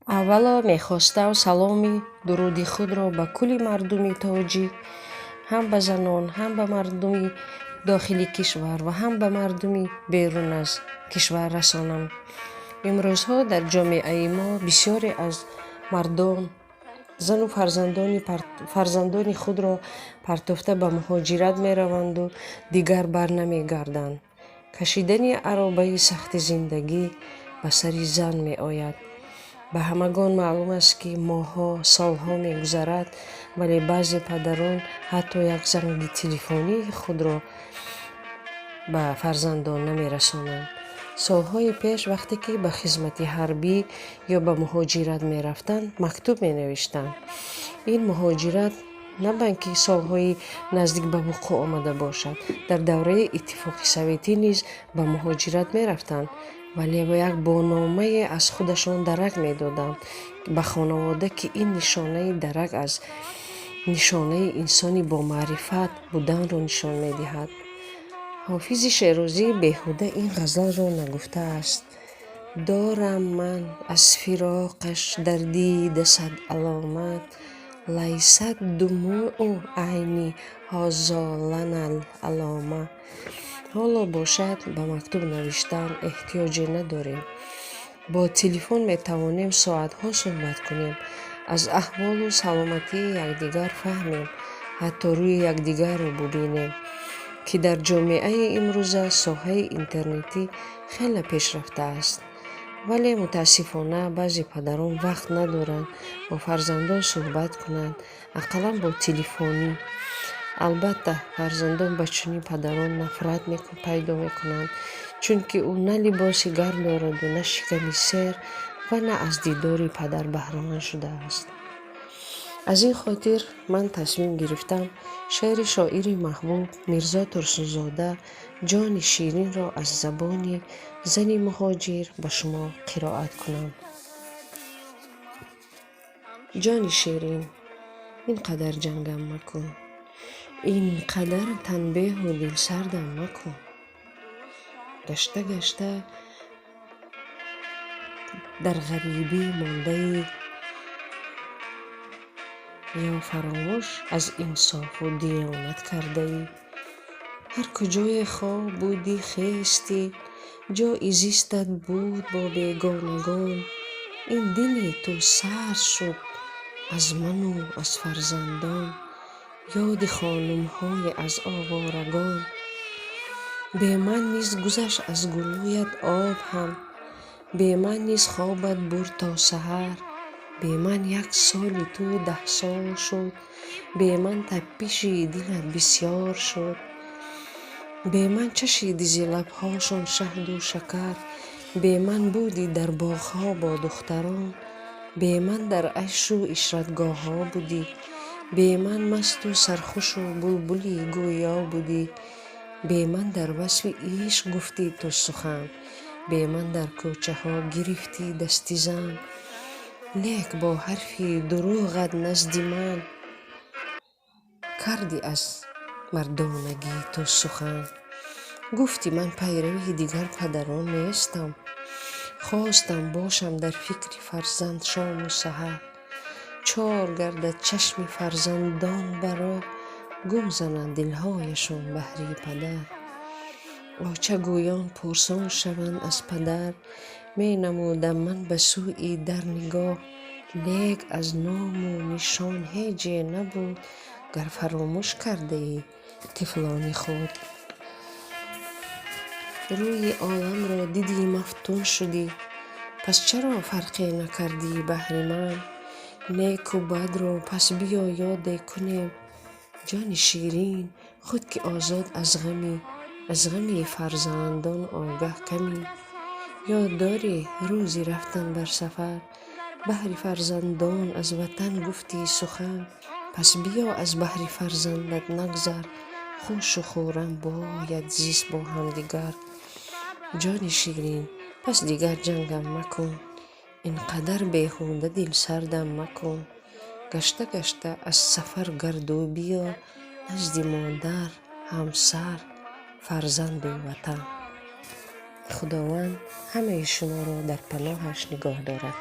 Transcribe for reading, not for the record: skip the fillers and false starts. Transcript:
Аввало мехостам саломи дуруди худро ба кулли мардуми тоҷик, ҳам ба занон, ҳам ба мардуми дохили кишвар ва ҳам ба мардуми берун аз кишвар расонам. Имрӯзҳо дар ҷомеаи мо бисёре аз мардон зану фарзандони худро партофта ба муҳоҷират мераванду дигар бар намегарданд. Кашидани аробаи сахти зиндагӣ ба сари зан меояд. Ба ҳамагон маълум аст, ки моҳҳо, солҳо мегузарад, вале баъзе падарон ҳатто як занги телефонии худро ба фарзандон намерасонанд. Солҳои пеш, вақте ки ба хизмати ҳарбӣ ё ба муҳоҷират мерафтанд, мактуб менавиштанд. Ин муҳоҷират на балки солҳои наздик ба вуқӯъ омада бошад. Дар давраи Иттифоқи Советӣ низ ба муҳоҷират мерафтанд, вале як бо номае аз худашон дарак медоданд ба хонавода, ки ин нишонаи дарак аз нишонаи инсони бомаърифат буданро нишон медиҳад. Ҳофизи Шерозӣ беҳуда ин ғазалро нагуфтааст: «Дорам ман аз фироқаш дар дида сад аломат, лайсат думӯу айни ҳозо ланал алома». Ҳоло бошад, ба мактуб навиштан эҳтиёҷе надорем. Бо телефон метавонем соатҳо суҳбат кунем, аз аҳволу саломатии якдигар фаҳмем, ҳатто рӯи якдигарро бубинем, ки дар ҷомеаи имрӯза соҳаи интернетӣ хеле пешрафта аст. Вале мутаассифона баъзе падарон вақт надоранд бо фарзандон суҳбат кунанд, ақаллан бо телефонӣ. Албатта, фарзандон ба чунин падарон нафрат пайдо мекунанд, чунки ӯ на либоси гарм дораду, на шиками сер ва на аз дидори падар баҳраманд шудааст. Аз ин хотир ман тасмим гирифтам шеъри шоири маҳбуб Мирзо Турсунзода «Ҷони ширинро» аз забони зани муҳоҷир ба шумо қироат кунам. Ҷони ширин, ин қадар ҷангам макун, ин қадар танбеҳу дилсардам макун. Гашта гашта дар ғарибӣ мондаӣ ё фаромӯш аз инсофу диёнат кардаӣ? Ҳар куҷое хоб будӣ, хестӣ, ҷои зистат буд бо бегонагон. Ин дили ту сард шуд аз ману аз фарзандон, ёди хонумҳое аз оворагон. Бе ман низ гузашт аз гулӯят об ҳам, бе ман низ хобат бурд то саҳар. Бе ман як соли ту 10 сол шуд, бе ман тапиши дилат бисёр шуд. Бе ман чашидӣ зи лабҳошон шаҳду шакар, бе ман будӣ дар боғҳо бо духтарон, бе ман дар айшу ишратгоҳҳо будӣ, бе ман масту сархушу булбули гӯё будӣ. Бе ман дар васфи ишқ гуфтӣ ту сухан, бе ман дар кӯчаҳо гирифтӣ дасти зан. Лек бо ҳарфи дурӯғат назди ман кардӣ аз мардонагӣ ту сухан. Гуфтӣ: «Ман пайрави дигар падарон нестам, хостам бошам дар фикри фарзанд шому саҳар. Чор гардад чашми фарзандон баро, гум зананд дилҳояшон баҳри падар. Оча гӯён пурсон шаванд аз падар». Менамудам ман ба сӯи дар нигоҳ, лек аз ному нишон ҳеҷе набуд, гар фаромӯш кардаӣ тифлони худ. Рӯи оламро дидӣ, мафтун шудӣ, пас чаро фарқе накардӣ баҳри ман? Неку бадро пас биё ёде кунем, ҷони ширин, худ ки озод аз ғами фарзандон огаҳ камӣ. Ёд дорӣ, рӯзи рафтан бар сафар баҳри фарзандон аз ватан гуфтӣ сухан? Пас биё, аз баҳри фарзандат нагзар, хушу хуррам бояд зист бо ҳамдигар. Ҷони ширин, пас дигар ҷангам макун, ин қадар беҳуда дилсардам макун. Гашта гашта аз сафар гарду биё назди модар, ҳамсар, фарзанду ватан. Худованд ҳамаи шуморо дар паноҳаш нигоҳ дорад.